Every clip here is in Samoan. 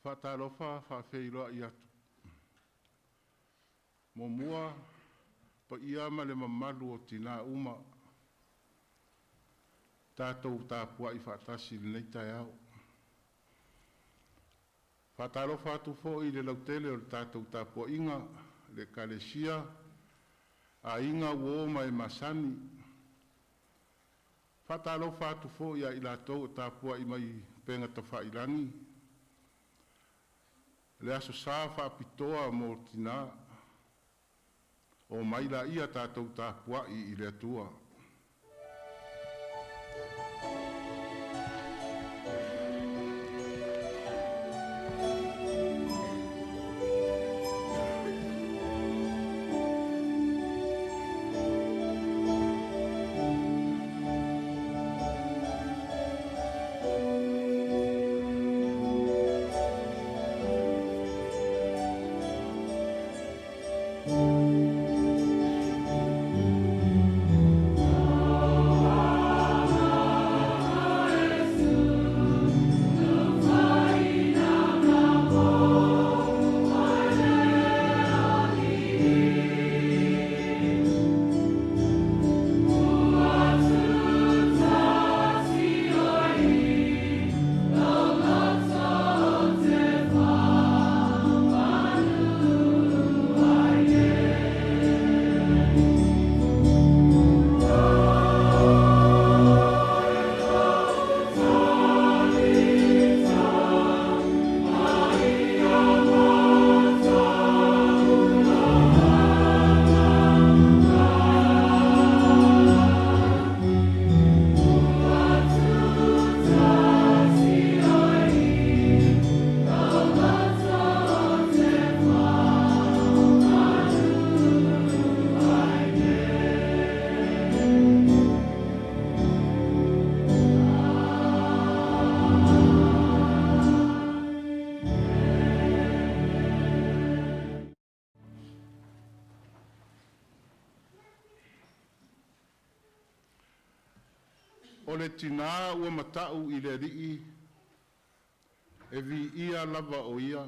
Faatalofa faafeiloai atu. Muamua, paia ma le mamalu o tinā uma, tatou tapuai faatasi i lenei taeao. Faatalofa atu foi i le lautele o le tatou tapuaiga, le Ekalesia, aiga, uo ma e masani. Faatalofa atu foi ia i latou o tapuai mai i upega tafailagi, le Aso Sa faapitoa mo tinā. Omai laia tatou tapuai i le Atua. O le tinā ua mata'u i le Alii, e viia lava o Ia.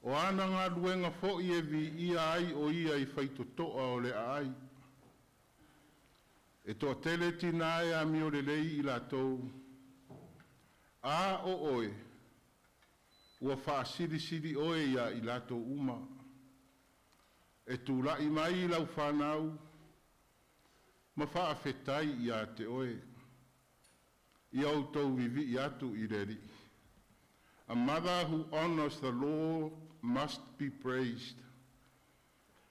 O ana galuega foi e viia ai o Ia i faitotoa o le aai. E toatele tinā e amio lelei i latou, a o oe, ua faasilisili oe ia i latou uma. E tula'i mai lau fanau ma faafetai ia te oe. Ia outou vivii atu i le Alii. A mother who honors the Lord must be praised.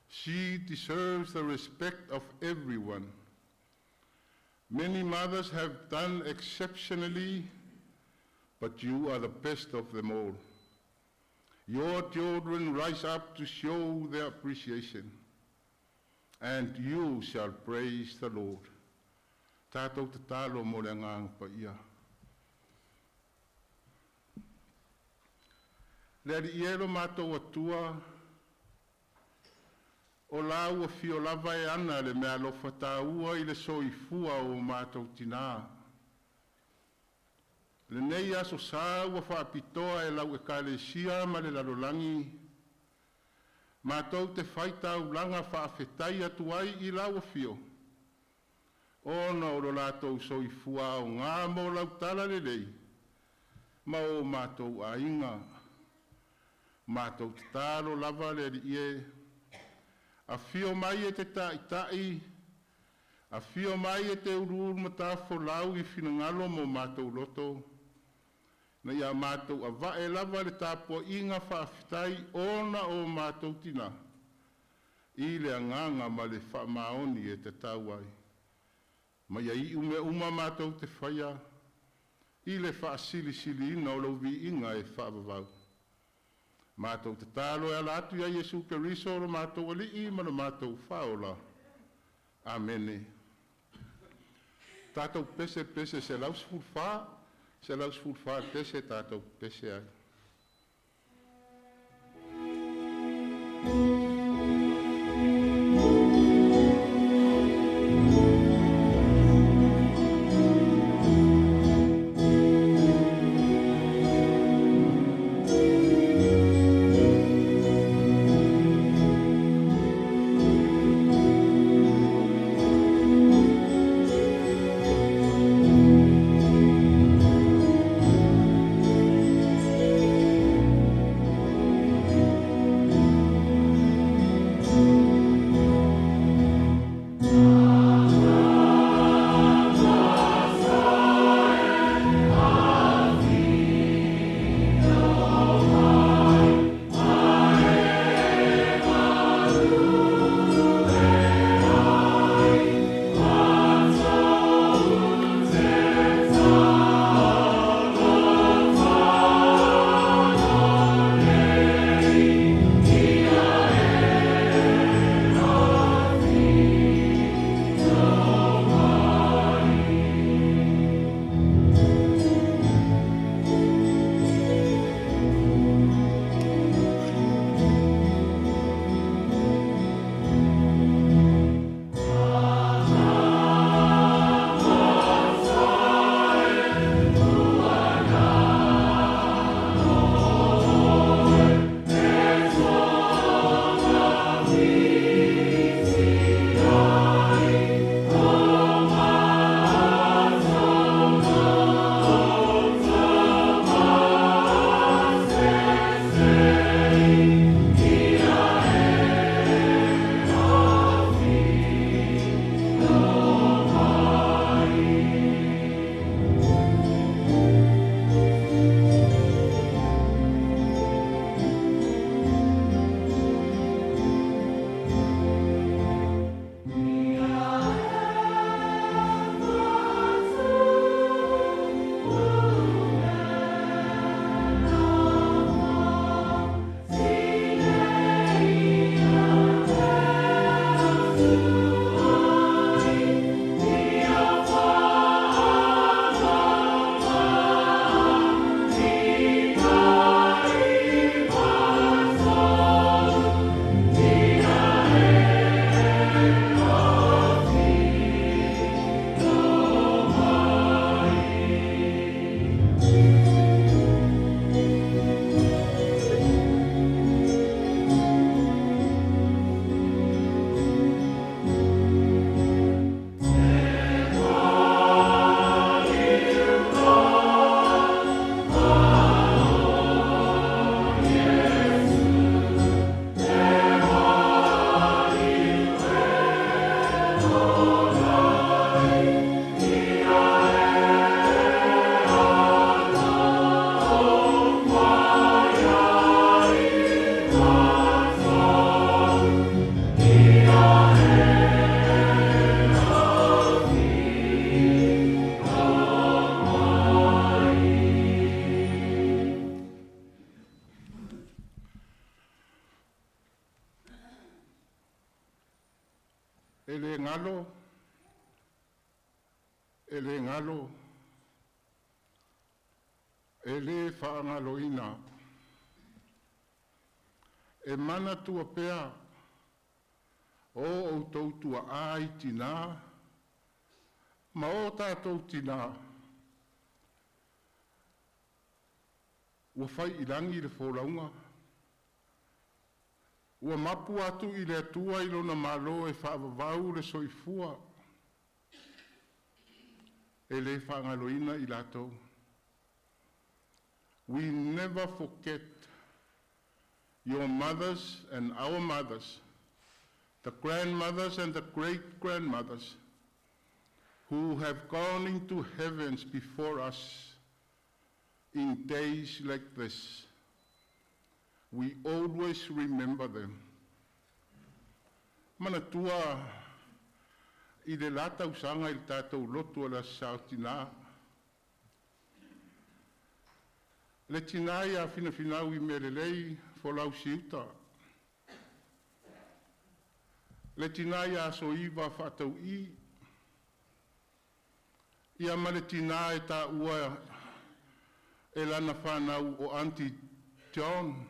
She deserves the respect of everyone. Many mothers have done exceptionally, but you are the best of them all. Your children rise up to show their appreciation, and you shall praise the Lord. Tatou tatalo mo le agaga paia. Le Alii e lo matou Atua, o lau afio lava e ana le meaalofa taua i le soifua o matou tinā. Lenei aso sa ua faapitoa e lau Ekalesia ma le lalolagi, matou te faitaulaga faafetai atu ai i lau afio, ona o lo latou soifua aoga mo lau talalelei ma o matou aiga. Matou tatalo lava le Alii e, afio mai e te taitai, afio mai e te uluulumatafolau i finagalo ma o matou loto, na ia matou ava'e lava le tapuaiga faafetai ona o matou tinā, i le agaga ma le faamaoni e tatau ai. Ma ia iu mea uma matou te faia i le faasilisiliina o lou viiga e faavavau. Matou tatalo e ala atu ia Iesu Keriso lo matou Alii ma lo matou Faaola. Amene. Tatou pese pese 114, 114 pese tatou pese ai. E le galo, e le galo, e le faagaloina. E manatua pea o outou tuaa i tinā ma o tatou tinā ua fai i lagi le folauga, ua mapu atu i le Atua i lona Malo e faavavau le soifua. E le faagaloina i latou. We never forget your mothers and our mothers, the grandmothers and the great-grandmothers who have gone into heavens before us in days like this. We always remember them. Manatua i le la tausaga i le tatou lotu o le Aso Sa o Tina, le tina ia Finafinau Mealelei Folau Siuta, le tina ia Asoiva Faatau'i, ia ma le tina e taua e lana fanau o Aunty John,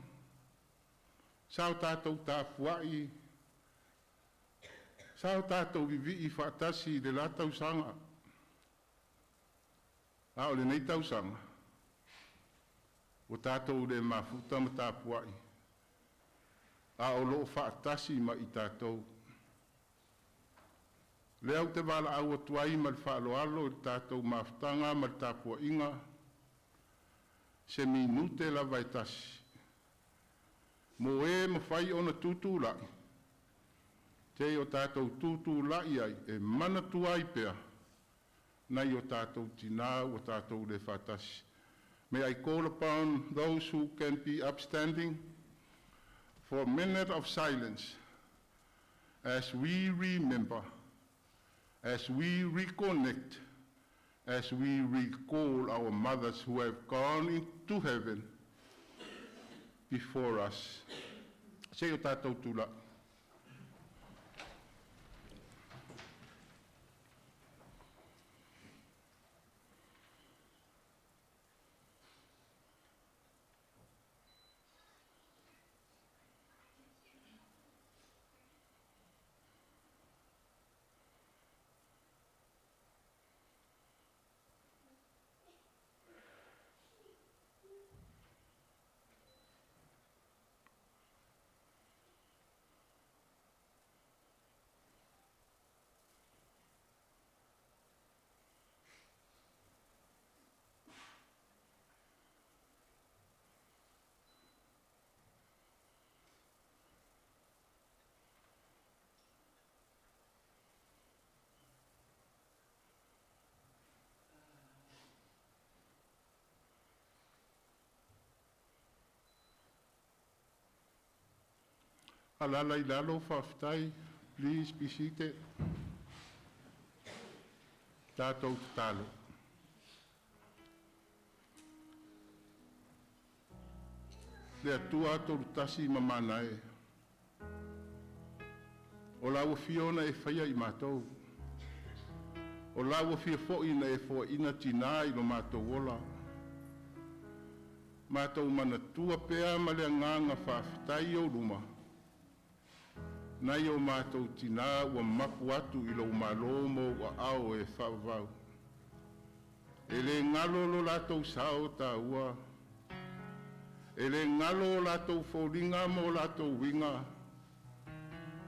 sa o tatou tapuai, sa o tatou vivii faatasi i le la tausaga, a o lenei tausaga ua tatou le mafuta ma tapuai, a o lo o faatasi ma i tatou. Lea ou te valaau atu ai ma le faaaloalo i le tatou mafutaga ma le tapuaiga, se minute lava e tasi, mo e mafai ona tutulai, se i o tatou tutulai ai e manatua ai pea nai o tatou tina ua tatou le faatasi. May I call upon those who can be upstanding for a minute of silence as we remember, as we reconnect, as we recall our mothers who have gone into heaven before us. Se i o tatou tulai. Alala i lalo, faafetai. Please be seated. Tatou tatalo. Le Atua tolu tasi ma mana e. O lau afio na e faia i matou. O lau afio foi na e foaina tinā i lo matou ola. Matou manatua pea ma le agaga faafetai i ou luma. Nai o matou tinā ua mapu atu i lou malo ma ou aao e faavavau. E le galo lo latou sao taua. E le galo o latou foliga ma o latou uiga.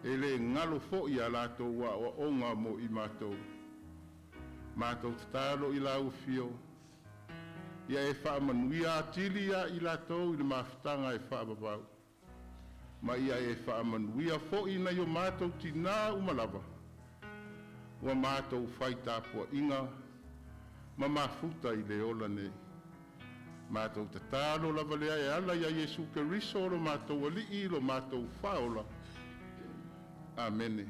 E le galo foi a latou aoaoga mo i matou. Matou tatalo i lau afio. Ia e faamanuia atili ia i latou i le mafutaga e faavavau. Ma ia e faamanuia foi nai o matou tinā uma lava. Ua matou fai tapuaiga ma mafuta i le ola nei. Matou tatalo lava lea e ala ia Iesu Keriso lo matou Alii lo matou Faaola. Amene.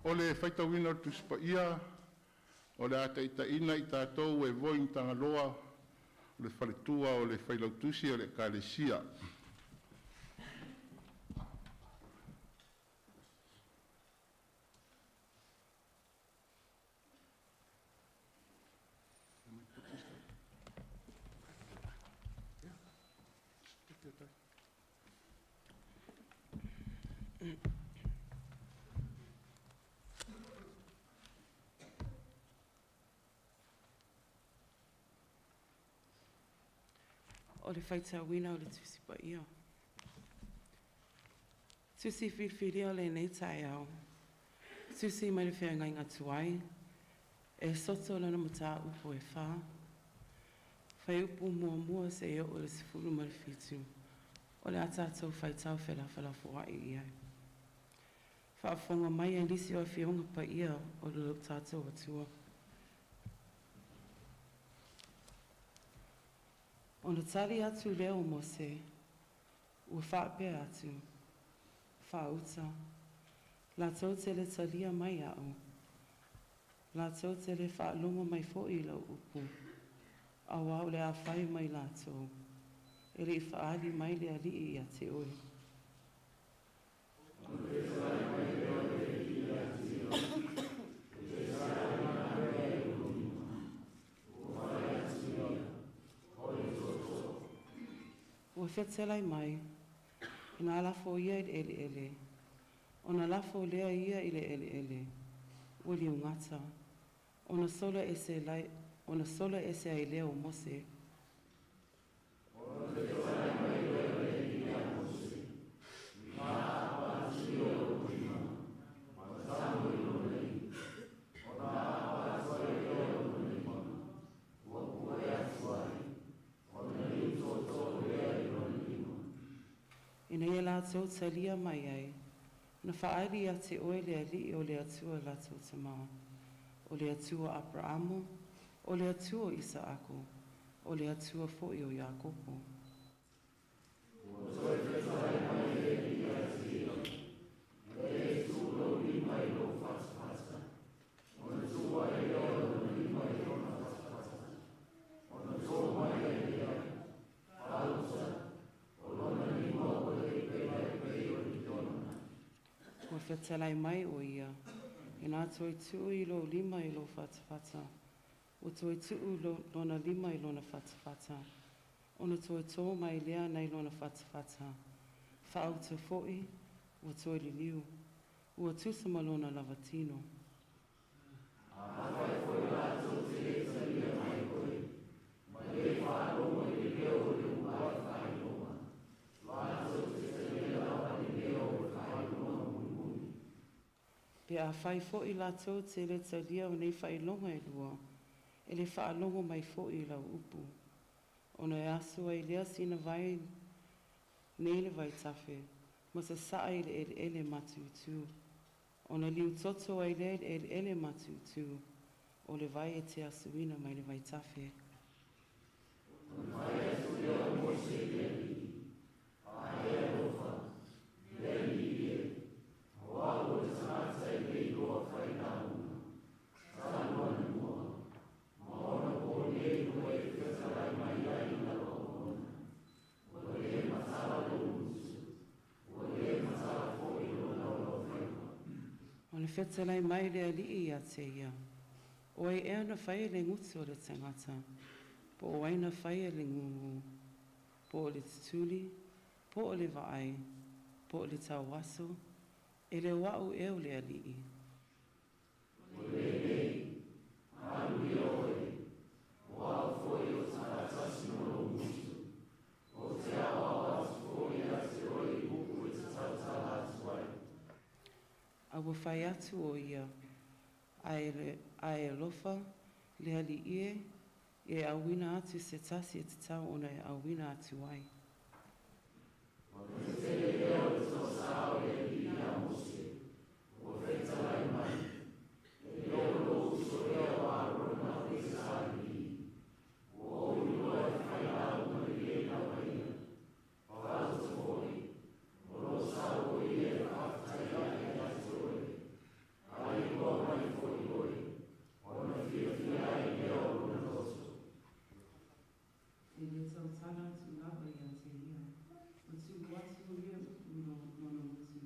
O le faitauina o le Tusi Paia, o le a taitaiina i tatou e Voi Tagaloa, o le faletua o le Failautusi o le Ekalesia. Faafetai. O le faitauina o le Tusi Paia. Tusi filifilia o lenei taeao, tusi mai le feagaiga tuai, Esoto lana mataupu e 4, fuaiupu 1 seia oo i le 17. O le a tatou faitau felafolafoai i ai. Faafofoga mai a nisi o Afioga Paia o lo tatou Atua. Ona tali atu lea o Mose, ua faapea atu, Faauta, latou te le talia mai au, latou te le faalogo mai foi i lau upu, auā o le a fai mai latou, E le i faaali mai le Alii ia te oe. Ua fetalai mai, ina lafo ia i le eleele, ona lafo lea ia i le eleele, ua liugata, ona sola ese, lai, ona sola ese ai lea o Mose. Ina ia latou talia mai ai, na faaali ia te oe le Alii o le Atua latou tama, o le Atua o Aperaamo, o le Atua o Isaako, o le Atua foi o Iakopo. Ua fetalai mai o ia, ina toe tuu i lou lima i lou fatafata, ua toe tuu lona lima i lona fatafata, ona toe tō mai lea nai lona fatafata, faauta foi, ua toe liliu, ua tusa ma lona lava tino. Pe afai foi latou te le talia o nei faailoga e lua, e le faalogo mai foi i lau upu. Ona e asu ai lea sina vai nei le vaitafe, ma sasaa i le eleele matutu. Ona liutoto ai lea i le eleele matutu, o le vai e te asuina mai le vaitafe. Ona fetalai mai le Alii ia te ia, O ai ea na faia le gutu o le tagata, po o ai na faia le gugu, po o le tutuli, po o le vaai, po o le tauaso, e le o au ea o le Alii? A ua fai atu o ia, Ae alofa, le Alii e, ia e auina atu se tasi e tatau ona e auina atu ai. E le tautala atu lava ia te ia, ua tuu atu ia upu i lona gutu,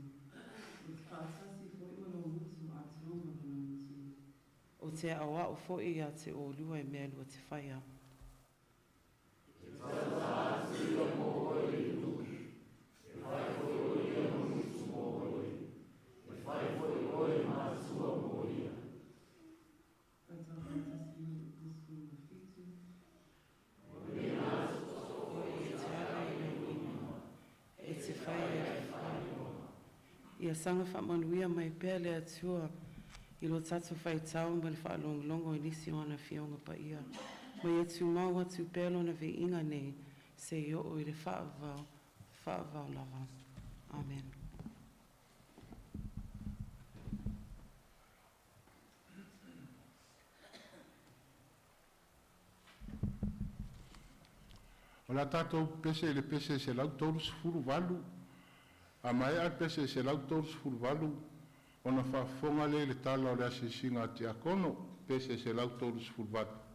ou te faatasi foi ma lou gutu atoa ma lona gutu. Ou te aoao foi ia te oulua i mea lua te faia. Ia saga faamanuia mai pea le Atua i lo tatou faitau ma le faalogologo i nisi o ana Afioga Paia. Ma ia tumau atu pea Lona viiga nei seia oo i le faavavau, faavavau lava. Amen. O le a tatou pese i le pese 138. A maea le pese 138, ona faafofoga lea i le tala o le asiasiga a Tiakono. Pese 138.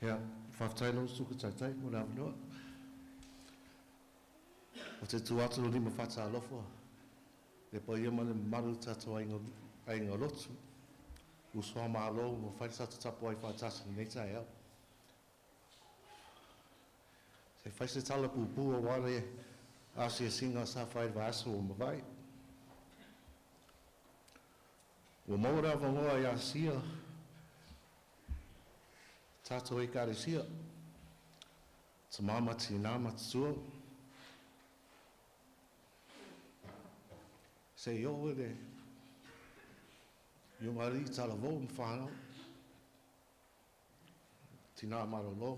Ia, faafetai lau Susuga Taitai mo le avanoa. Ou te tu atu lima faatalofa le paia ma le mamalu o tatou aiga, aiga lotu, uso a Malo ua fai le tatou tapuai faatasi i lenei taeao. Se i fai se tala puupuu aua le asiasiga sa fai i le vaiaso ua mavae. Ua maua le avanoa e asia tatou Ekalesia, tamā ma tinā matutua, se i oo i le iogalii talavou ma fanau, tinā malolo,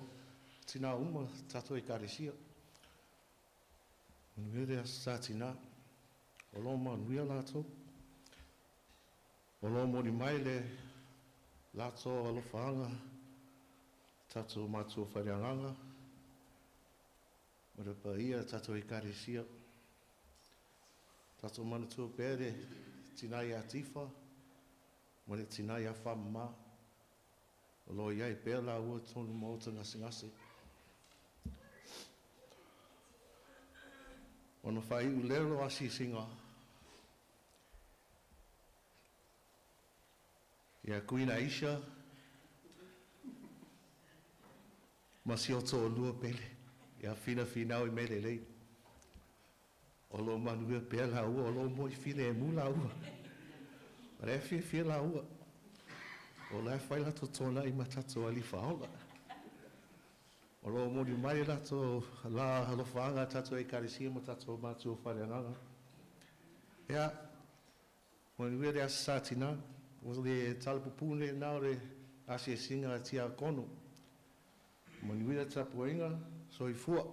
tinā uma tatou Ekalesia. Manuia le Aso Sa Tinā, o lo o manuia latou. O lo o moni mai le latou alofaaga, tatou matua faaleagaga, ma le paia o tatou Ekalesia. Tatou manatua pea le tina ia Tifa ma le tina ia Faamama, o lo o i ai pea laua i totonu o maota gasegase. Ona faaiu lea o lau asiasiga ia Queen Aisha ma si o toalua pele ia Fina Finau i mea lelei. O lo o manuia pea laua, o lo o moi filemu laua. O la e fiafia laua. O la e fai latou tona'i ma tatou Alii Faaola. O lo o momoli mai latou la alofaaga a tatou Ekalesia ma tatou matua faaleagaga. Ia, manuia le Aso Sa Tinā. O le tala pupuu lena o le asiasiga a Tiakono. Manuia le tapuaiga, soifua.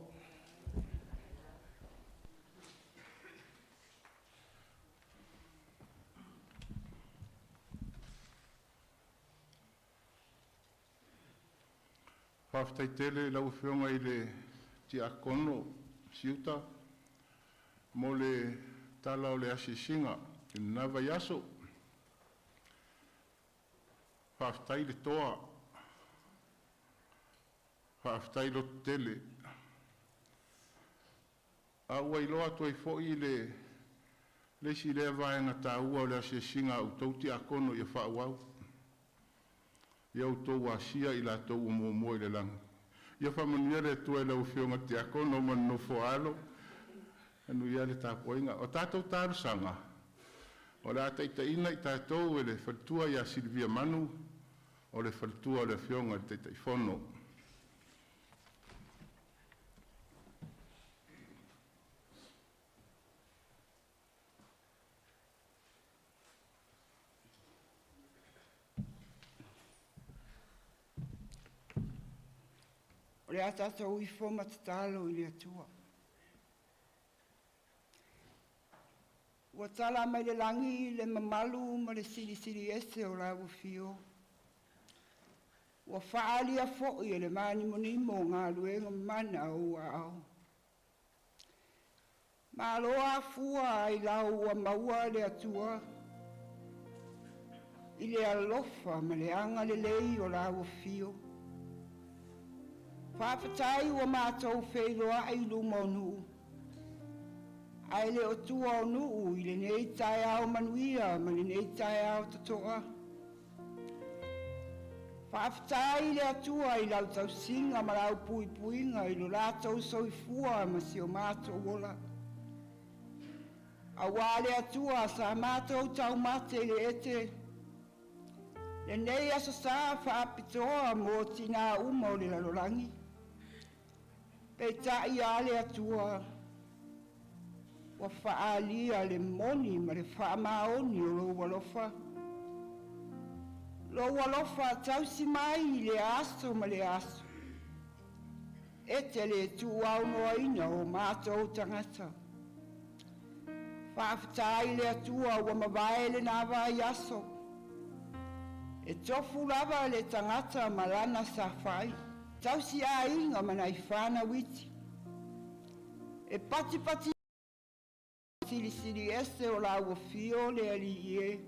Faafetai tele i lau Afioga i le Tiakono Siuta mo le tala o le asiasiga i lena vaiaso. Faafetai le toa, faafetai lototele. A ua iloa atu ai foi le isi lea vaega taua o le asiasiga a outou tiakono ia faaauau, ia outou asia i latou ua muamua i le lagi. Ia faamanuia le Atua i lau Afioga i le Tiakono ma le nofo a alo, manuia le tapuaiga. O tatou talosaga, o le a taitaiina i tatou e le faletua ia Sylvia Manu, o le faletua o le Afioga i le Taitaifono. O le a tatou ifo ma tatalo i le Atua. Ua tala mai le lagi le mamalu ma le silisili ese o lau afio. Ua faaalia foi e le mānimonimo galuega mamana a ou aao. Malo afua ailao ua maua le Atua i le alofa ma le agalelei o lau afio. Faafetai ua matou feiloai i luma o nuu, ae le o tua o nuu i lenei taeao manuia ma lenei taeao totoa. Faafetai i le Atua i lau tausiga ma lau puipuiga i lo latou soifua ma si o matou ola. Auā le Atua sa matou taumate i le ete, lenei aso sa faapitoa mo tinā uma o le lalolagi. Peitai a le Atua, ua faaalia le moni ma le faamaoni o lou alofa. Lou alofa tausi mai i lea aso ma lea aso, e te le tuuaunoaina o matou tagata. Faafetai i le Atua ua mavae lena vaiaso, e tofu lava le tagata ma lana safai, tausi aiga ma nai fanau iti. E patipati silisili ese o lau afio le Alii e.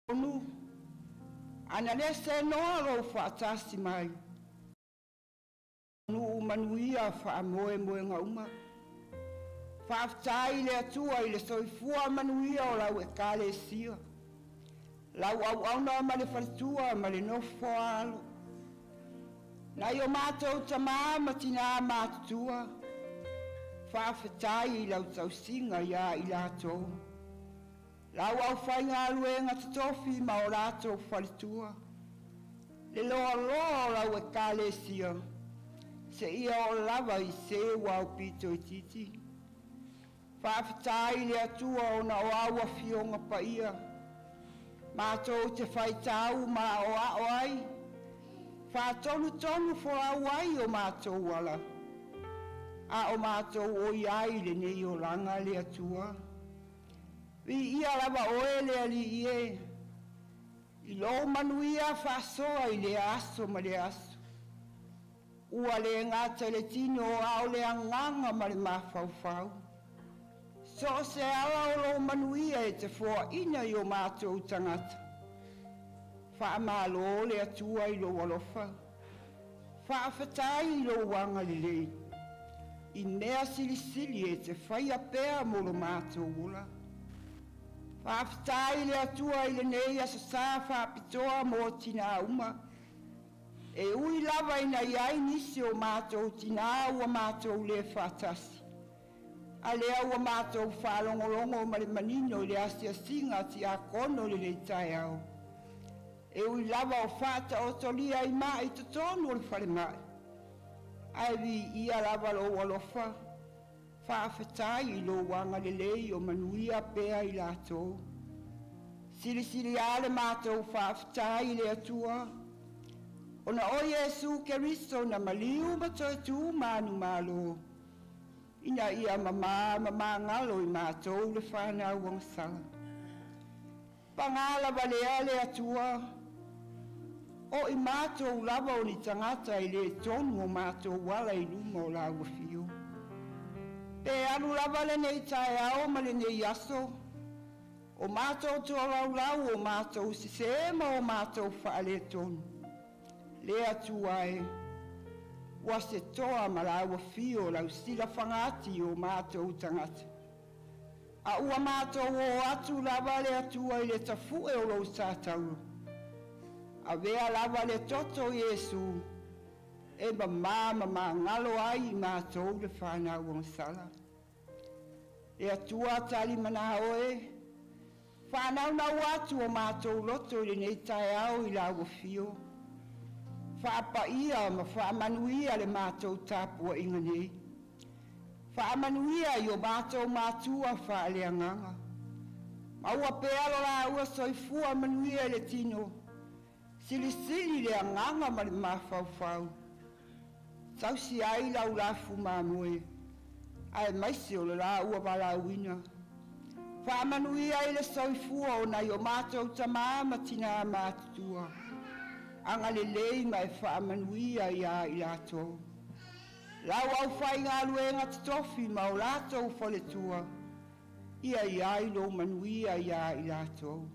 Onu, Ana le senoa lou faatasi mai. Nuu manuia faamoemoega uma. Faafetai i le Atua i le soifua manuia o lau Ekalesia, lau auauna ma le faletua ma le nofo a alo. Nai o matou tamā ma tinā matutua, faafetai i lau tausiga iā i latou. Lau aufaigaluega totofi ma o latou faletua, le loaloa o lau Ekalesia, seia oo lava i se ua aupito itiiti. Faafetai i le Atua ona o au Afioga Paia, matou te faitau ma aoao ai, faatonutonu folau ai o matou ala, a o matou oi ai i lenei olaga le Atua. Viia lava oe le Alii e, i lou manuia faasoa i lea aso ma lea aso. Ua le gata i le tino a o le agaga ma le mafaufau. So o se ala o lou manuia e te foaina i o matou tagata. Faamalo le Atua i lou alofa. Faafetai i lou agalelei. I mea silisili e te faia pea mo lo matou ola. Faafetai i le Atua i lenei aso sa faapitoa mo tinā uma. E ui lava ina iai nisi o matou tinā ua matou le faatasi. A lea ua matou faalogologo ma le manino i le asiasiga a tiakono i lenei taeao. E ui lava o faataotolia i mai totonu o le falemai. Ae viia lava lou alofa. Faafetai i lou agalelei o manuia pea i latou. Silisili lava le matou faafetai i le Atua, ona o Iesu Keriso na maliu ma toe tu manumalo, ina ia mamā ma magalo i matou le fanau agasala. Pagā lava lea le Atua, o i matou lava o ni tagata e le tonu o matou ala i luma o lau afio. Pe alu lava lenei taeao ma lenei aso, o matou tolaulau o matou sesē ma o matou faaletonu. Le Atua e, ua se toa ma lau afio lau silafagaati o matou tagata. A ua matou o atu lava le Atua i le tafue o lou satauro. Avea lava le toto o Iesu e mamā ma magalo ai i matou le fanau agasala. Le Atua talimana oe, faanaunau atu o matou loto i lenei taeao i lau afio. Faapaia ma faamanuia le matou tapuaiga nei. Faamanuia i o matou matua faaleagaga. Maua pea lo laua soifua manuia i le tino. Silisili le agaga ma le mafaufau. Tausi ai lau lafu mamoe, ae maise o le laua valaauina. Faamanuia i le soifua o nai o matou tamā ma tinā matutua. Agalelei ma e faamanuia iā i latou. Lau aufaigaluega totofi ma o latou faletua, ia iai lou manuia iā i latou.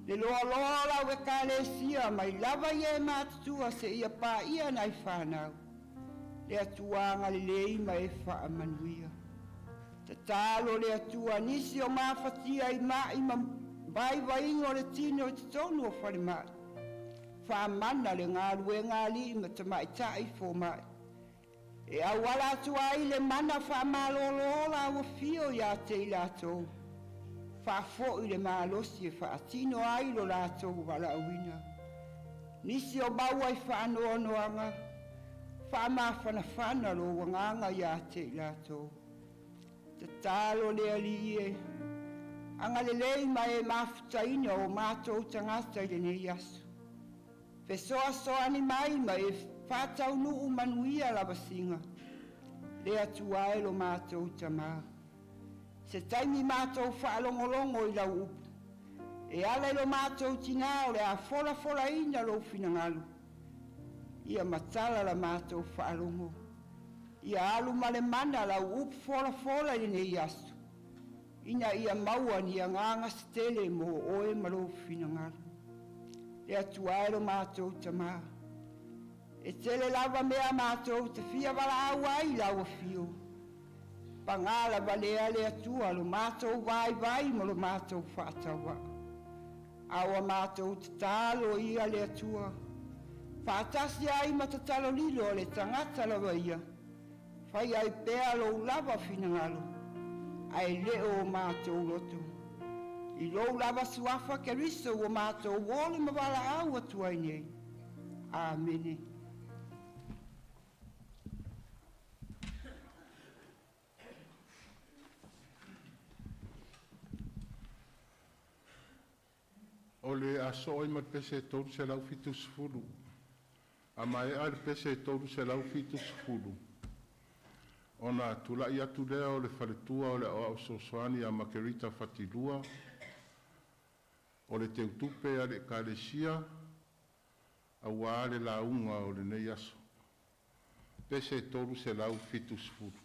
Le loaloa o lau Ekalesia mai lava i e matutua seia paia nai fanau. Le Atua agalelei ma e faamanuia. Tatalo le Atua nisi o mafatia i mai ma vaivaiga o le tino i totonu o falemai. Faamana le galuega a alii ma tamaitai fomai. E auala atu ai le mana faamalolo lau afio iā te i latou. Faafoi le malosi e faatino ai lo latou valaauina. Nisi o maua i faanoanoaga, faamafanafana lou agaga iā te i latou. Tatalo le Alii e, agalelei ma e mafutaina o matou tagata i lenei aso. Fesoasoani mai ma e faataunuu manuia lavasiga. Le Atua e lo matou Tamā. Se taimi matou faalogologo i lau upu. E ala i lo matou tinā o le a folafolaina lou finagalo. Ia matala la matou faalogo. Ia alu ma le mana lau upu folafola i lenei aso. Ina ia maua ni agaga se tele mo oe ma lou finagalo. Le Atua e lo matou Tamā. E tele lava mea matou te fia valaau ai i lau afio, pagā lava lea le Atua lo matou vaivai ma lo matou faatauvaa. A ua matou tatalo ia le Atua, faatasi ai ma tatalo lilo a le tagata lava ia, fai ai pea lou lava finagalo, ae le o o matou loto. I lou lava suafa Keriso ua matou oli ma valaau atu ai nei. Amene. O le aso oi ma le pese e 370. A maea le pese e 370, ona tula'i atu lea o le faletua o le Aoao Fesoasoani ia Makerita Fatilua, o le Teutupe a le Ekalesia, auā le lauga o lenei aso. Pese 370.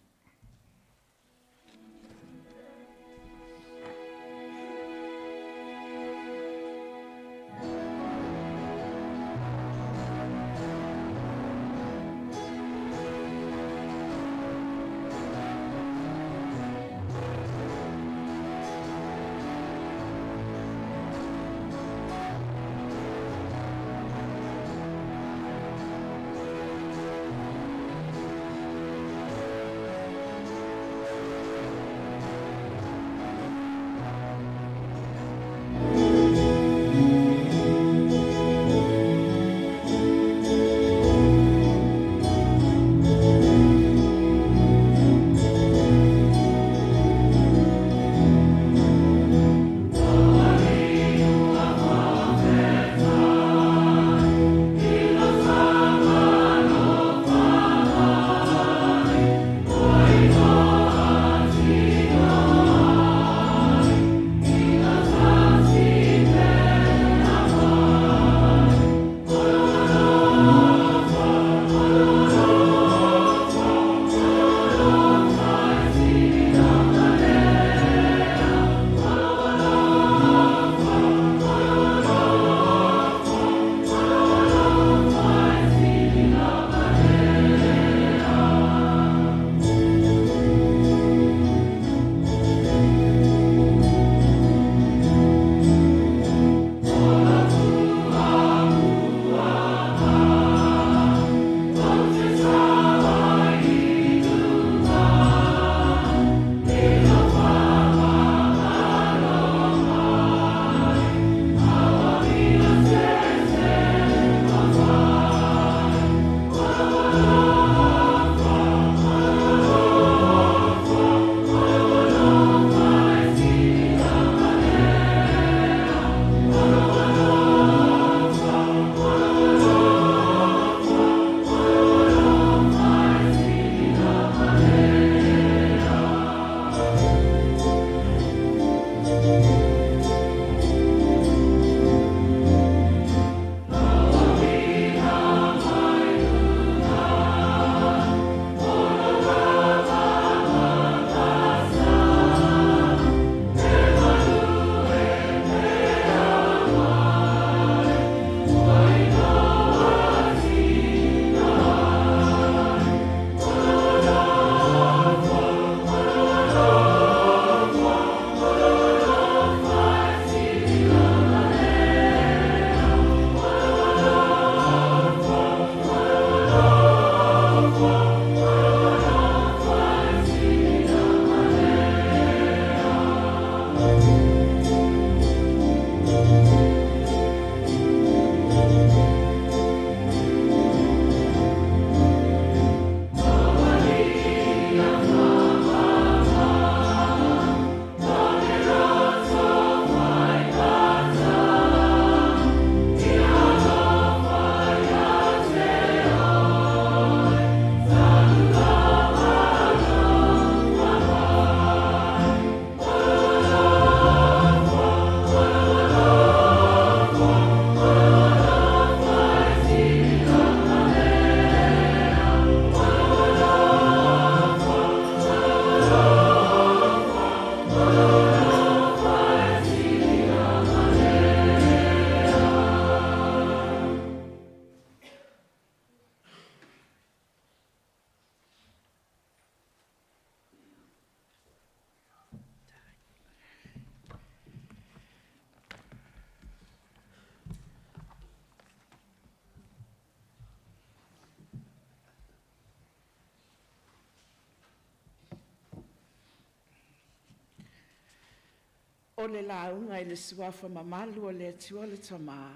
O le lauga i le suafa mamalu o le Atua le Tamā,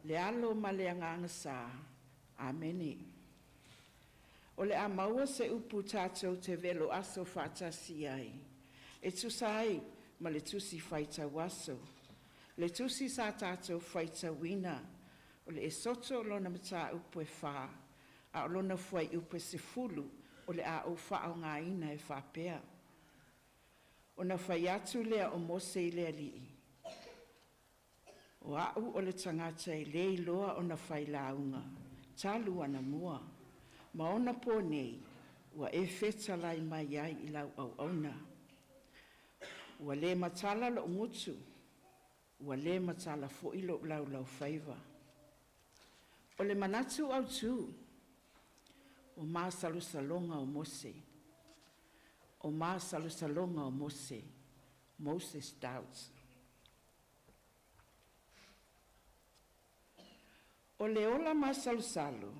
le Alo ma le Agaga Sa. Amene. O le a maua se upu tatou te velo aso faatasi ai, e tusa ai ma le tusi faitau aso. Le tusi sa tatou faitauina, o le Esoto lona mataupu e 4, a o lona fuaiupu e 10, o le a ou faaaogaina e faapea. Ona fai atu lea o Mose i le Alii, o a'u o le tagata e lē iloa ona failauga talu anamua, ma ona po nei ua e fetalai mai ai i lau auauna. Ua le matala lo'u gutu, ua le matala foi lo'u laulaufaiva. O le manatu autū, o masalosaloga o Mose. O masalosaloga o Mose, Moses doubts. O le ola masalosalo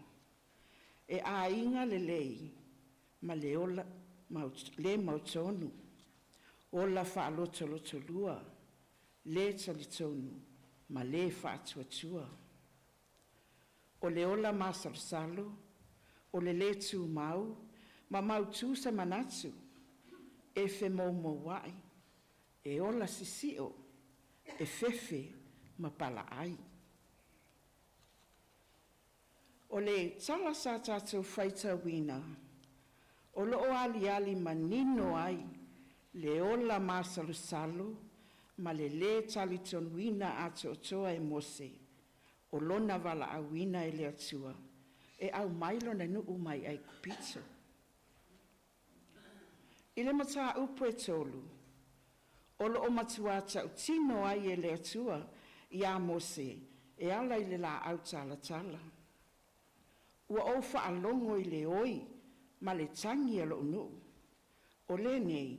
e aiga lelei ma le ola le mautonu, ola faalotolotolua, le talitonu ma le faatuatua. O le ola masalosalo, o le lē tumau ma mautū se manatu, e femoumoua'i, e ola sisi'o, e fefe ma palaai. O le tala sa tatou faitauina, o loo aliali manino ai le ola masalosalo ma le lē talitonuina atoatoa e Mose o lona valaauina e le Atua e aumai lona nuu mai Aikupito. I le mataupu e 3, o loo matua tautino ai e le Atua iā Mose e ala i le laau talatala. Ua ou faalogo i le oi ma le tagi a lou nuu. O lenei,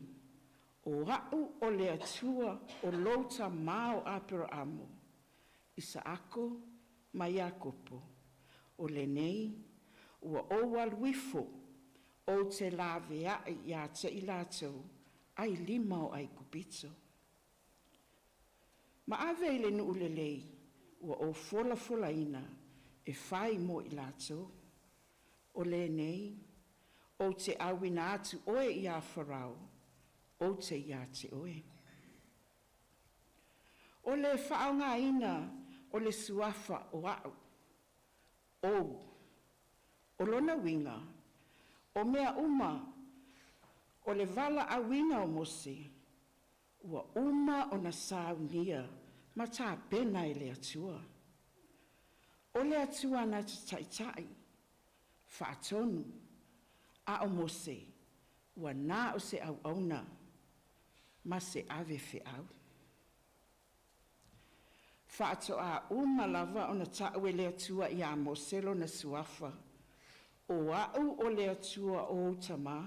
o a'u o le Atua o lou tamā o Aperaamo, Isaako ma Iakopo. O lenei, ua ou alu ifo, ou te laveai ia te i latou, ai lima o Aikupito. Ma ave i le nuu lelei, ua ou folafolaina e fai mo i latou. O lenei, ou te auina atu oe iā Farao, ou te iā te oe. O le faaaogaina o le suafa o a'u, ou, o lona uiga, o mea uma o le valaauina o Mose, ua uma ona saunia ma tapena e le Atua. O le Atua na te taitai, faatonu, a o Mose, ua na o se auauna ma se ave feau. Faatoa uma lava ona ta'u e le Atua iā Mose lona suafa, o a'u o le Atua o ou tamā.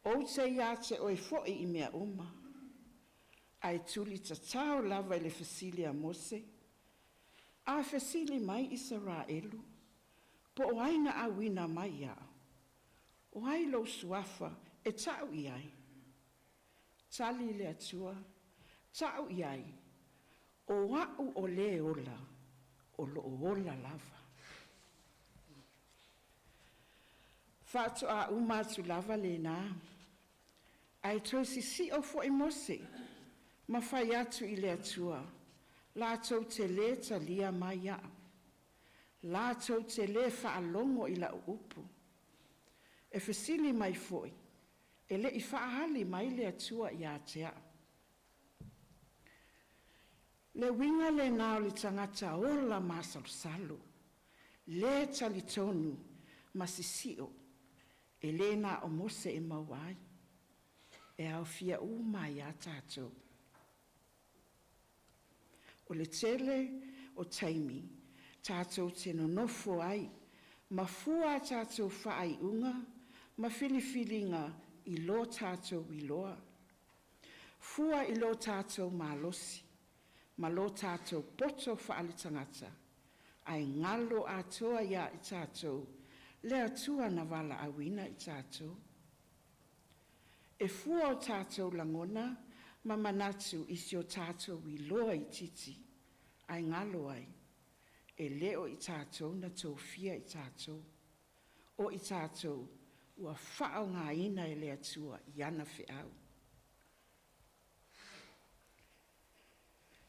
Ou te iā te oe fo'i i mea uma. Ae tuli tatao lava i le fesili a Mose, a fesili mai Isaraelu, po o ai na auina mai iaʻu? O ai lou suafa e ta'u i ai? Tali le Atua, ta'u i ai, o a'u o lē ola, o loo ola lava. Faatoa uma atu lava lenā, ae toe sisi'o fo'i Mose, ma fai atu i le Atua, latou te lē talia mai iaʻu. Latou te lē faalogo i la'u upu. E fesili mai foi, e le'i faaali mai le Atua iā te a'u. Le uiga lenā o le tagata ola masalosalo, lē talitonu ma sisi'o, e lē na o Mose e maua ai, e aofia uma ai a tatou. O le tele o taimi, tatou te nonofo ai, ma fua a tatou faaiuga ma filifiliga i lo tatou iloa. Fua i lo tatou malosi, ma lo tatou poto faaletagata, ae galo atoa iā i tatou, le Atua na valaauina i tatou. E fua o tatou lagona ma manatu i si o tatou iloa itiiti ae galo ai, e le o i tatou na tofia i tatou, o i tatou ua faaaogaina e le Atua i ana feau.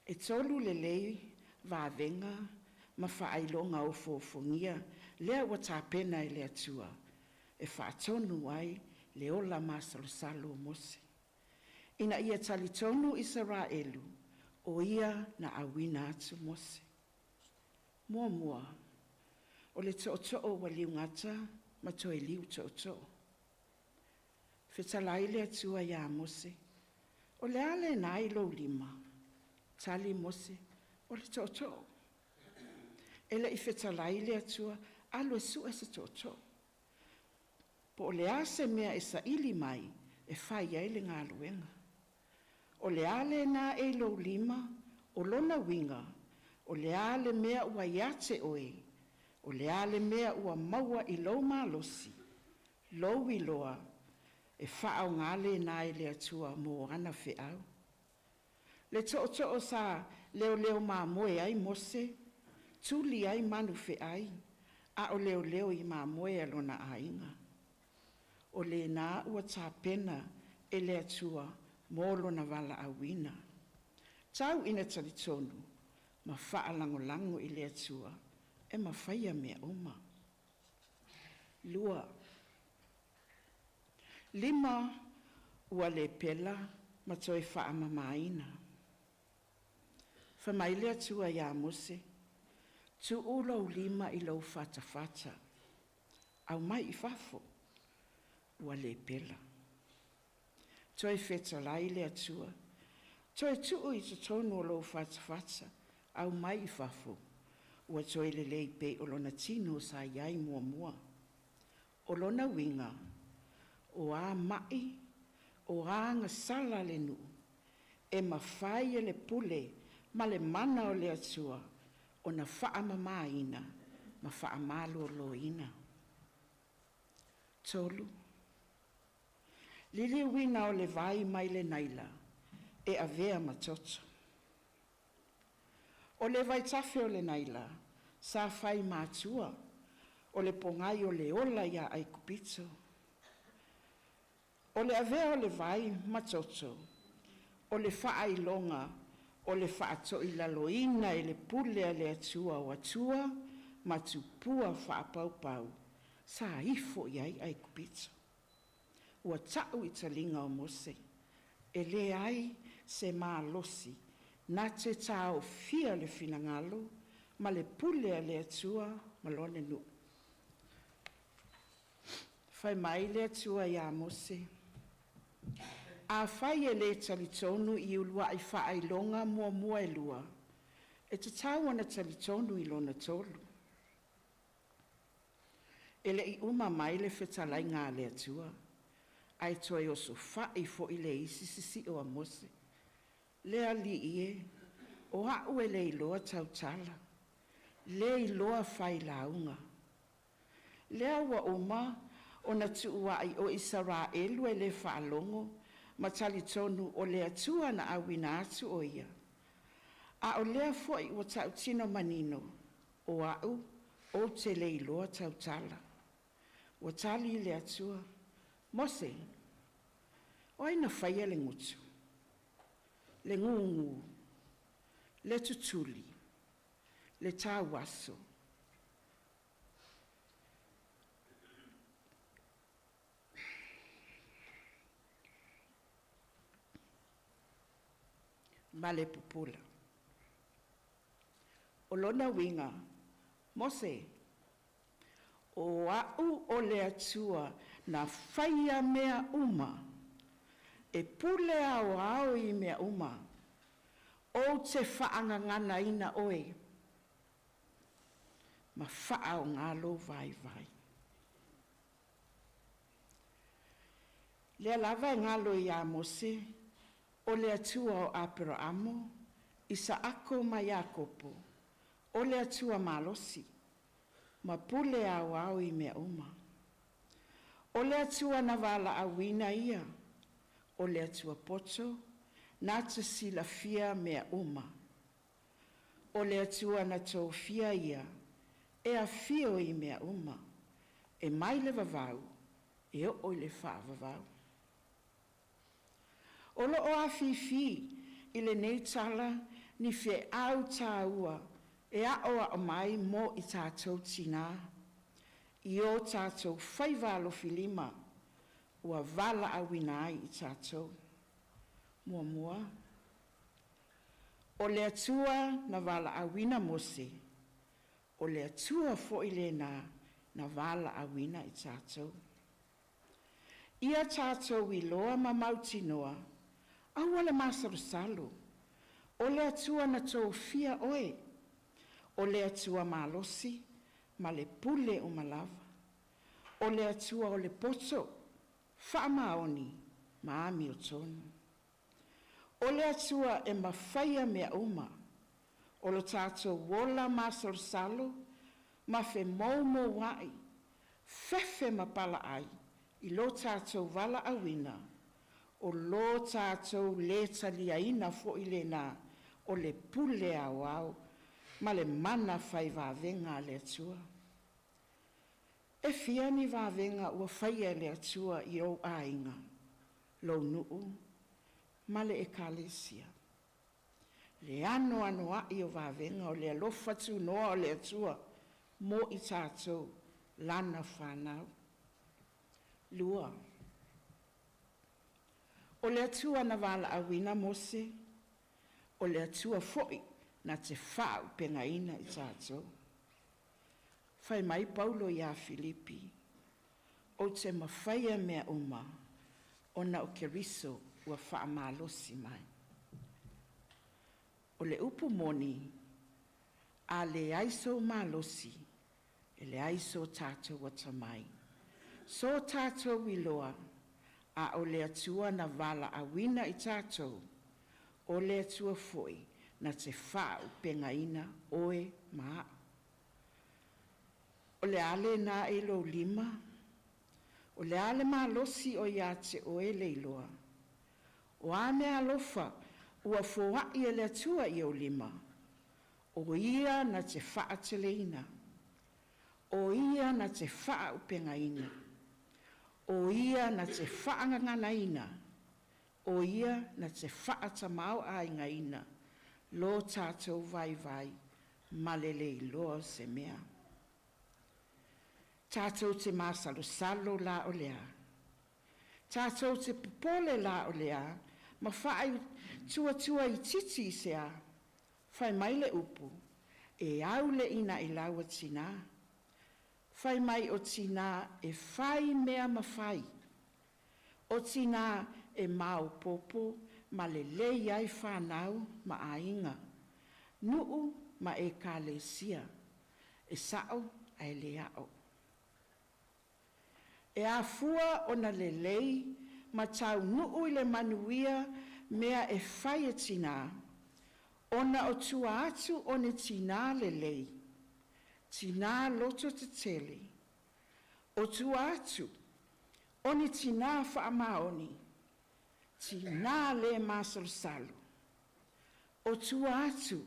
E 3 lelei vavega ma faailoga ofoofogia lea ua tapena e le Atua e faatonu ai le ola masalosalo o Mose, ina ia talitonu Isaraelu o ia na auina atu Mose. 1, o le tootoo ua liugata ma toe liu tootoo. Fetalai le Atua ia Mose, o le a lena i lou lima? Tali Mose, o le tootoo. E le i fetalai le Atua, alu e sue se tootoo. Po o le a se mea e saili mai, e fai ai le galuega. O le a lena e i lou lima, o lona uiga, o le a le mea ua ia te oe, o le a le mea ua maua i lou malosi, lou iloa, e faaaoga lena e le Atua mo ana feau. Le tootoo sa leoleo mamoe ai Mose, tuli ai manu feai, a o leoleo i mamoe a lona aiga. O lena ua tapena e le Atua mo lona valaauina. Tau ina talitonu ma faalagolago i le Atua e mafaia mea uma. 2, lima ua le pela ma toe faamamaina. Fai mai le Atua ia Mose, tuu lou lima i lou fatafata, aumai i fafo, ua le pela. Toe fetalai le Atua, toe tuu i totonu o lou fatafata, aumai i fafo, ua toe lelei pei o lona tino sa i ai muamua. O lona uiga, o a mai, o a gasala le nuu, e mafai e le pule ma le mana o le Atua ona faamamaina ma faamaloloina. 3, liliuina o le vai mai le Naila e avea ma toto. O le vaitafe o le Naila sa fai matua o le pogai o le ola ia Aikupito. O le avea o le vai ma toto, o le faailoga o le faatoilaloina e le pule a le Atua o Atua ma tupua faapaupau sa ifo i ai Aikupito. Ua tau i taliga o Mose, e leai se malosi na te taofia le finagalo ma le pule a le Atua ma lona nuu. Fai mai le Atua ia Mose, afai e le talitonu i uluai faailoga muamua e 2, e tatau ona talitonu i lona 3. E le i uma mai le fetalaiga a le Atua, ae toe osofai foi le isi sisio a Mose. Le alii e, o au e le iloa tautala, le iloa failauga. Lea ua uma ona tuuai o Isaraelu e le faalogo ma talitonu o le Atua na auina atu o ia. A o lea foi ua tautino manino, o au ou te le iloa tautala. Ua tali le Atua, Mose, o ai na faia le gutu, le gugu, le tutuli, le tauaso, ma le pupula. O lona uiga, Mose, o au o le Atua na faia mea uma, e pule ao ao i mea uma, ou te faangaganaina oe, ma faaoga lou vaivai. Lea lava e galo ia Mose, o le Atua o Aperaamo, Isaako ma Iakopo, o le Atua malosi, ma pule ao ao i mea uma. O le Atua na valaauina ia, o le Atua poto, na te silafia mea uma. O le Atua na tofia ia, e afio i mea uma, e mai le vavau, e oo i le faavavau. O loo afifi i lenei tala ni feau tāua e aoao mai mo i tātou tinā, i o tātou faiva alofilima ua valaauina ai i tātou. Muamua, o le Atua na valaauina Mose, o le Atua foi lena na valaauina i tātou. Ia tātou iloa ma mautinoa, aua le masalosalo, o le Atua na tofia oe, o le Atua malosi ma le pule uma lava, o le Atua o le poto, faamaoni ma amiotonu. O le Atua e mafaia mea uma, o lo tātou ola masalosalo, ma femoumouai, fefe ma palaai, i lo tātou valaauina, o lo tātou le taliaina foi lena, o le pule aoao, ma le mana fai vavega a le Atua. E fia ni vavega ua faia e le Atua i ou aiga, lou nuu, ma le ekalesia. Le anoanoai o vavega o le alofa tunoa o le Atua mo i tātou lana whanau. Lua, o le Atua na valaauina Mose, o le Atua foi na te faaupegaina i tātou. Fai mai Paulo ia Filipi, o te mafaia mea uma, ona o Keriso ua faamalosi mai. O le upu moni, a leai sou malosi, e leai so tātou atamai. So tātou iloa, a o le Atua na valaauina i tātou, o le Atua foi na te faaupegaina oe ma a'u. O le a lena e lou lima, o le a le malosi o ia te oe le iloa. O a mea alofa ua foai e le Atua i ou lima, o ia na te faateleina, o ia na te faaupegaina, o ia na te faagaganaina, o ia na te faatamaoaigaina, lo tātou vaivai, ma le le iloa o se mea. Tātou te masalosalo la o lea. Tātou te popole la o lea, ma whaai tuatua i titi i se a. Fai mai le upu, e au le ina i laua tina. Fai mai o tina e fai mea ma fai. O tina e maopopo ma le lei ai whanau ma aiga. Nuu ma e kalesia. E sao ae le ao. E afua ona lelei ma taunuu i le manuia mea e fai e tinā, ona o tua atu o ni tinā lelei, tinā loto tetele, o tua atu o ni tinā faamaoni, tinā le masalosalo, o tua atu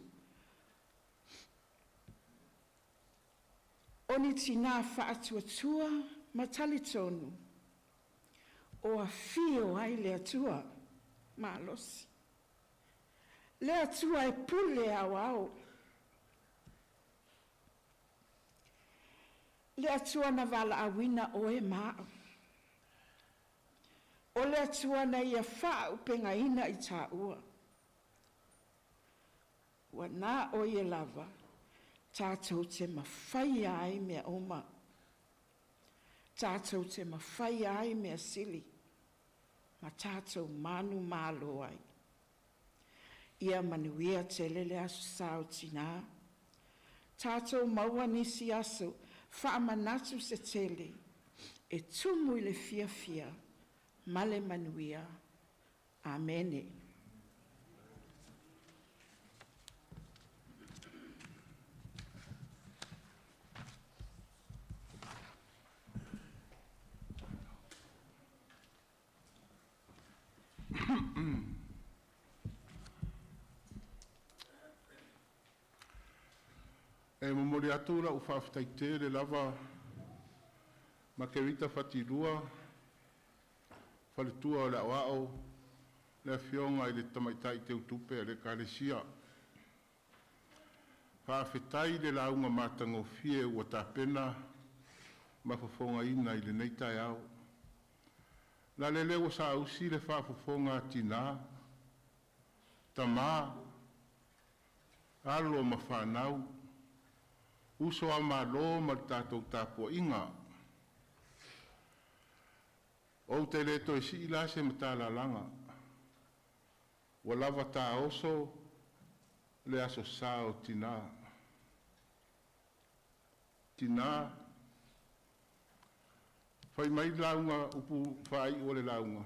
o ni tinā faatuatua ma talitonu, o afio ai le Atua malosi. Le Atua e pule aoao. Le Atua na valaauina oe ma a'u. O le Atua na ia faaupegaina i tāua. Ua nā o ia lava, tātou te mafaia ai mea uma. Tātou te mafaia ai mea sili, ma tātou manu malo ai. Ia manuia tele le aso sa o tinā. Tātou maua nisi aso, faamanatu se tele, e tumu i le fiafia, ma le manuia. Amene. E momoli atu la'u faafetaitele lava Makerita Fatilua, faletua o le Aoao, le Afioga i le Tamaitai Teutupe o le Ekalesia. Faafetai i le lauga matagofie ua tapena ma fofogaina i lenei taeao. La lele ua saausi le faafofoga a tinā, tamā, alo ma fanau, uso a Malo ma le tatou tapuaiga. Ou te le toe sii la se matalalaga, ua lava taoso le aso Sa o Tinā. Tinā, fai mai le lauga upu faaiu o le lauga,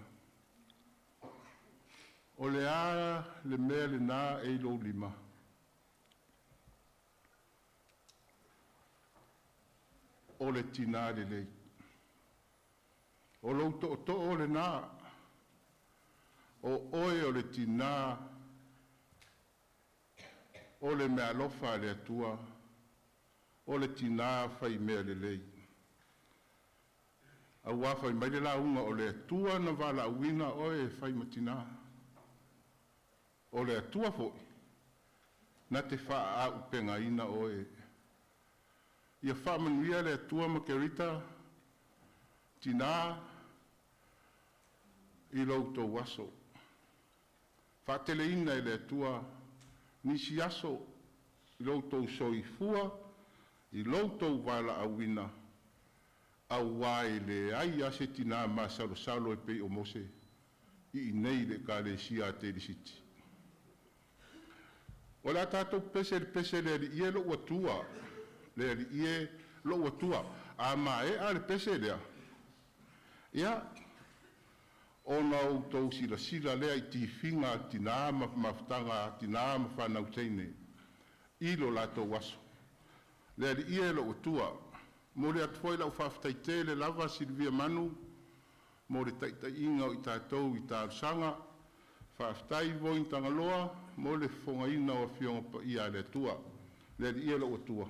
o le a le mea lena e i lou lima? O le tinā lelei. O lou tootoo lena, o oe o le tinā o le meaalofa a le Atua, o le tinā fai mea lelei. Auā fai mai le lauga o le Atua na valaauina oe e fai ma tinā. O le Atua foi na te faaauupegaina oe. Ia faamanuia le Atua Makerita, tinā i lo outou aso. Faateleina e le Atua nisi aso i lo outou soifua, i lo outou valaauina, auā e leai lava se tinā masalosalo e pei o Mose i inei i le Ekalesia a Telisiti. O le a tatou pepese i le pese “Le Alii e lou Atua, le Alii e lou Atua.” A maea le pese lea, ia, ona outou silasila lea i tifiga a tinā ma mafutaga a tinā ma fanau teine i lo latou aso. Le Alii e lou Atua. E momoli atu foi lau faafetai tele lava Siuvia Manu mo le taitaiga o i tatou i talosaga. Faafetai Voi Tagaloa mo le fofogaina o Afioga Paia a le Atua. Le Alii e lou Atua.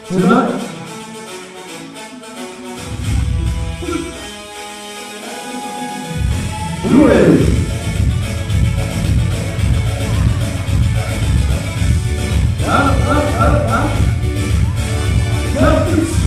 Tunai. Due. Up, up, up, up. Up. Due.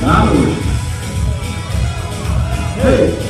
Lalo. Hey.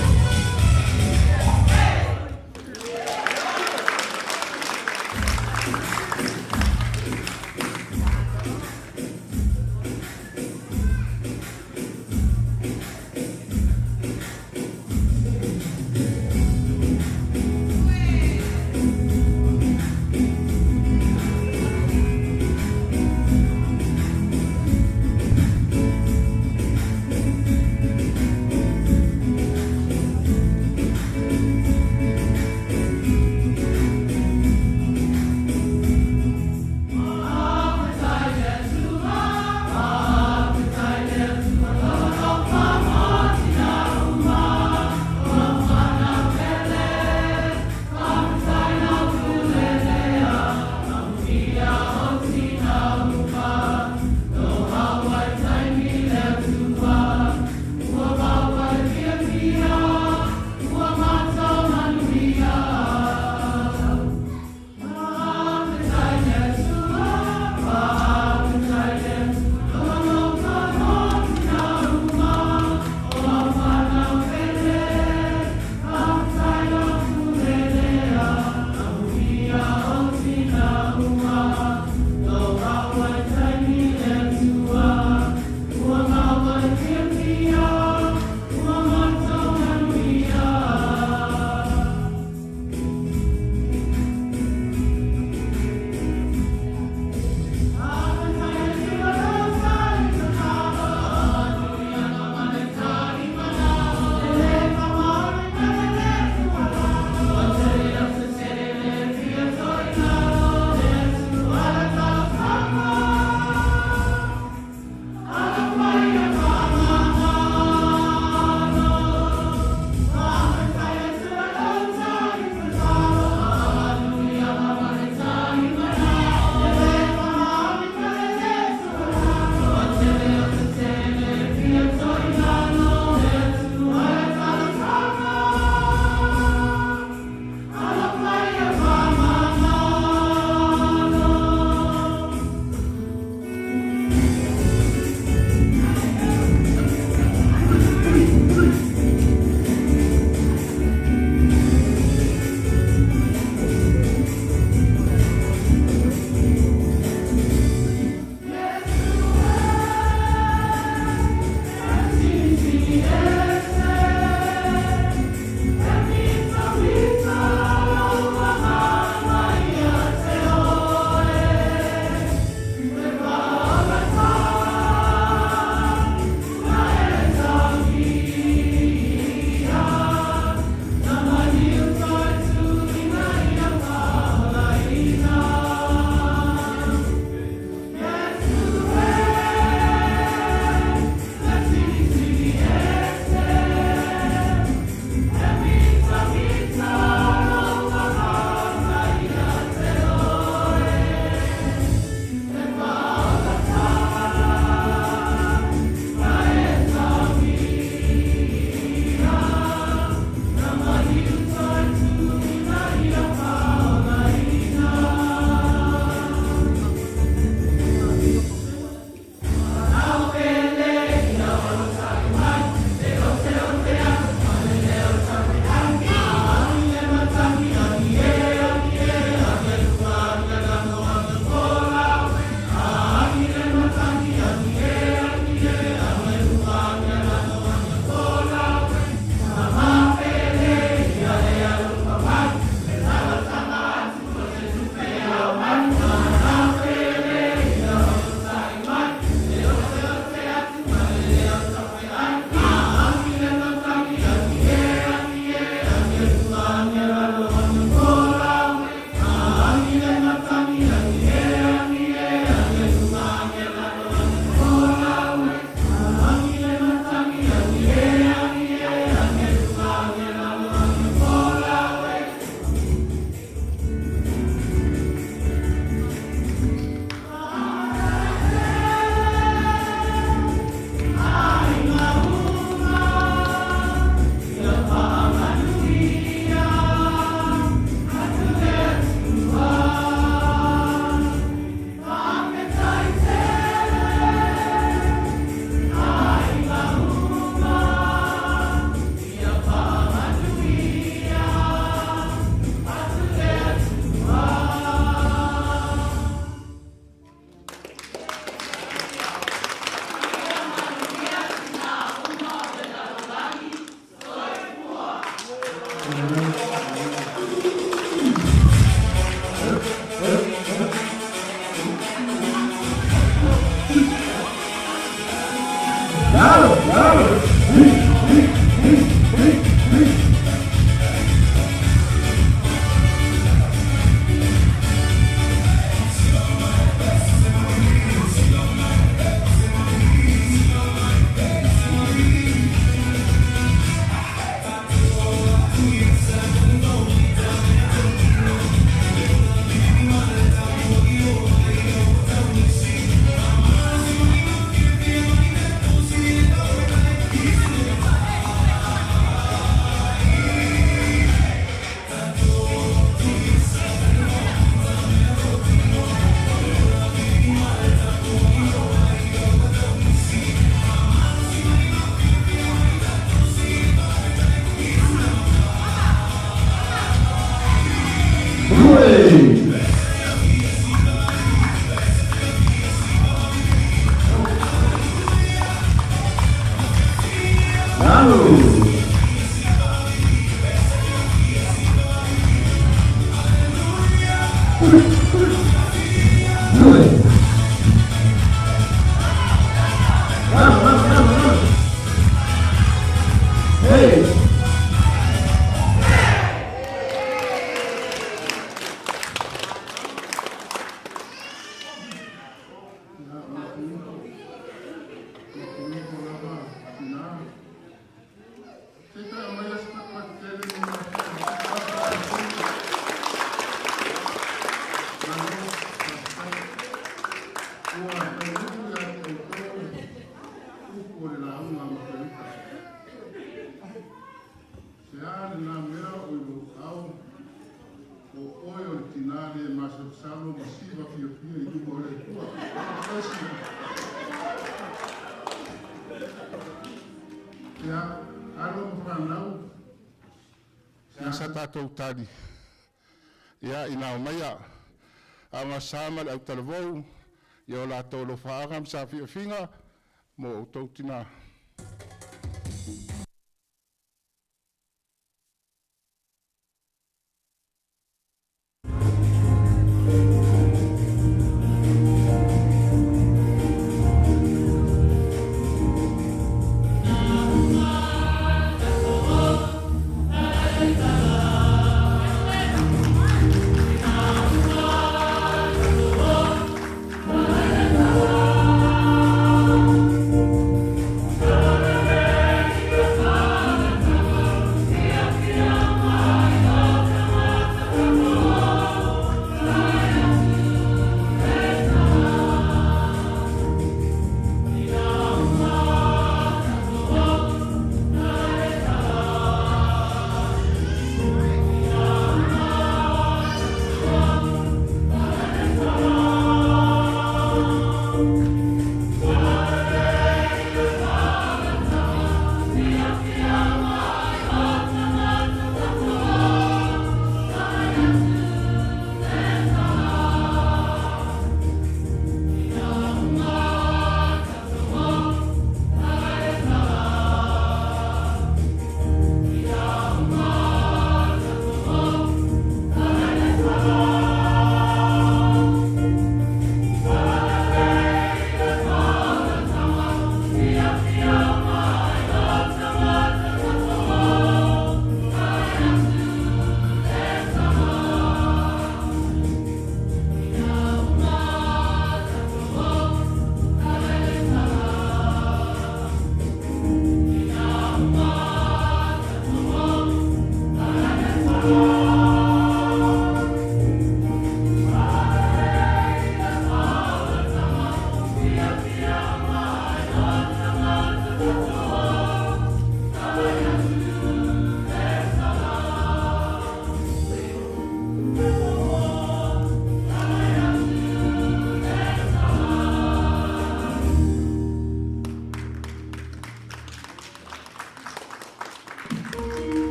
Sa tātou tali. Ia ina o maia a ngā sama le autalavou ia o latou lofaaga ma sa fiafiga mo outou tinā.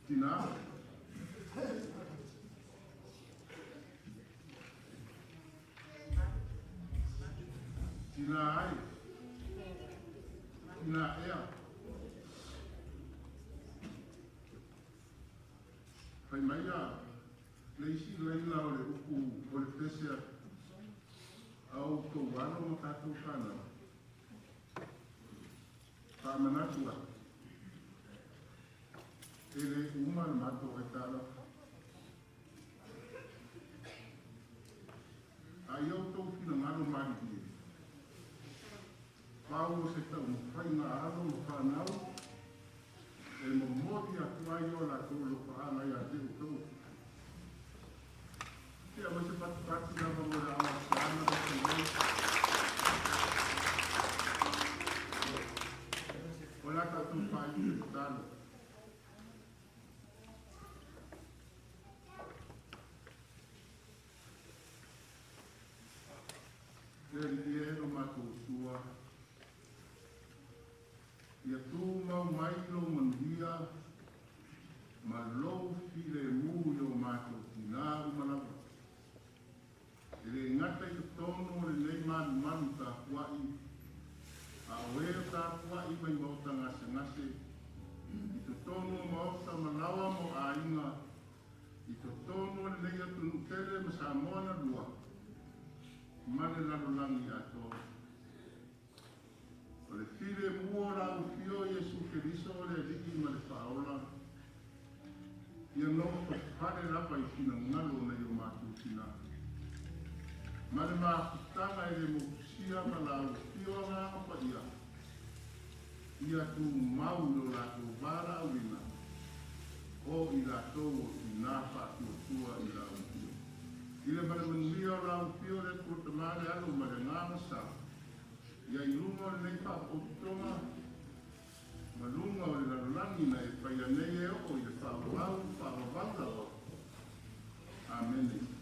Tinā. Tinā ai. Tinā ea. Fai mai a le isi laila o le upu o le pese a outou alo ma tatou fanau. Faamanatu atu, e le uma le matou aitalafu. A ia outou finagalo malilie, pau o se taumafaiga a alo ma fanau e momoli atu ai o latou alofaaga ia te outou. Ia ma se patupatu lava mo le aoasaga le filei. O le a tatou faaiu i le tatalo. Le Alii e lo matou Atua, ia tumau mai lou manuia ma lou filemu i o matou tinā uma lava. E le gata i totonu o lenei malumalu tapuai, a o e o tapuai mai maota gasegase, i totonu o maota ma laoa ma o aiga, i totonu o lenei atunuu tele ma Samoa na lua, ma le lalolagi atoa. O le filemu o lau Afio Iesu Keriso o le Alii ma le Faaola, ia nofofale lava i finagalo o nai o matou tinā. Ma le mafutaga e le motusia ma lau Afio Agaga Paia, ia tumau i lo latou valaauina, o i latou o tinā faatuatua i lau Afio. I le ma le manuia o lau Afio le Atua Tama le Alo ma le Agaga Sa, ia i luga o lenei faapotopotoga ma luga o le lalolagi na e faia nei e oo i le faavavau faavavau lava. Amene.